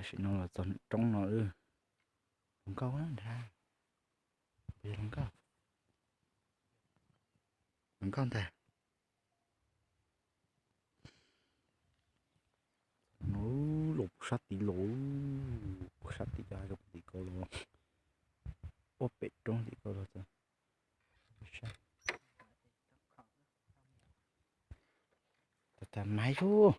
Tam sim no los txog roob no lawm. Hluas nkauj ntag. Hluas nkauj, hluas nkauj ntag. Los puag sab tid los, puag sab tid cov hav zoov tim ko los, puag pem roob tim ko los txog. Tag tag maiv ub.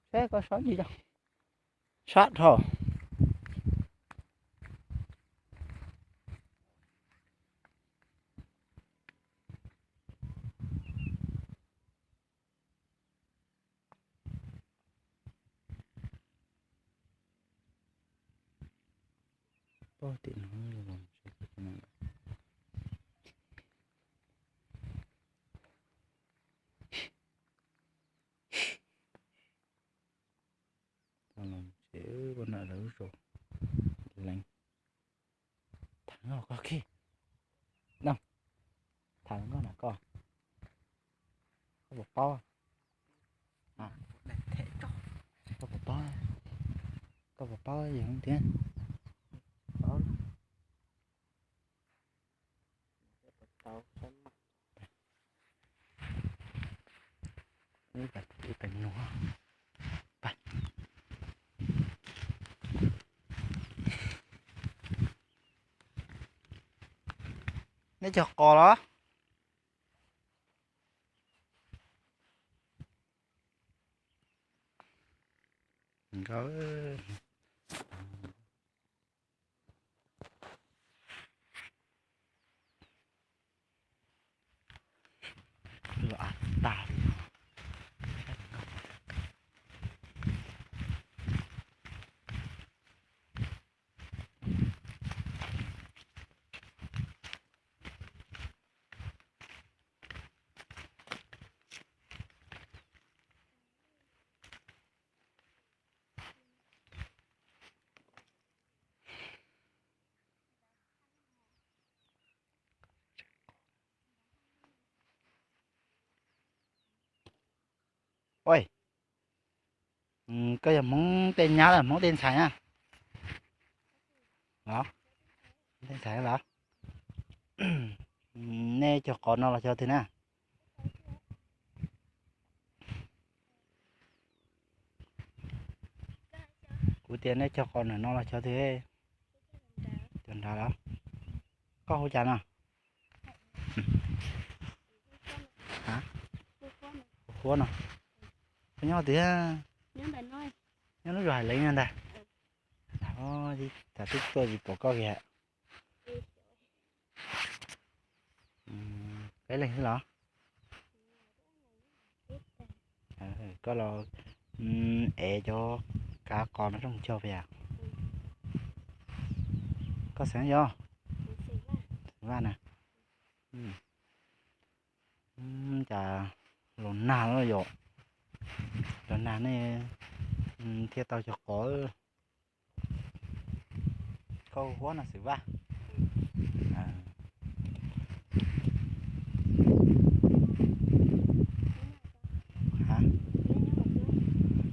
Saib koj sob ntsis, sab dhau. Pog tim no, tau los tsev ua nram lawv lub zos lees. Tham koj kiag, tham koj na koj, koj puas paub? Koj puas paub? Koj puas paub yog hoob tiag? Nej cog qos los? Nkauj, los av tag li. Ua, koj yog Hmoob tej nyab los Hmoob tej ntxhais na? Tej ntxhais los? Nej cog qos no los xyov twg na? Kuv tias nej cog qos ntawm no los xyov twg? Cov nrad los? Koj hu cas no? Huab no. Koj nyob twg? Nyob lub zos Hais Leev no ntag. Tam twb tuaj tsis pom koj kiag. Peb leeg xwb los? Koj los ev cov kav qos no coj mus cog pem? Koj xeem yog? Vaj na. Cas los nag los yom, los nag nej thiaj tau cog qos. Koj hu Huab no xwm Vaj.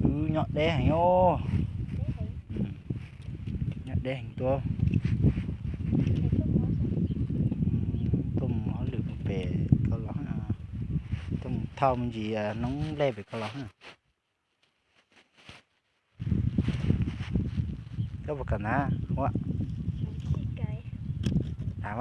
Wb nyob deb heev os. Nyob deb heev tuaj. Tuaj mus hauj lwm mus pem ko los, tuaj mus thauj me ntsis noob nplej pem ko los. Koj puas kam na Huab? Av,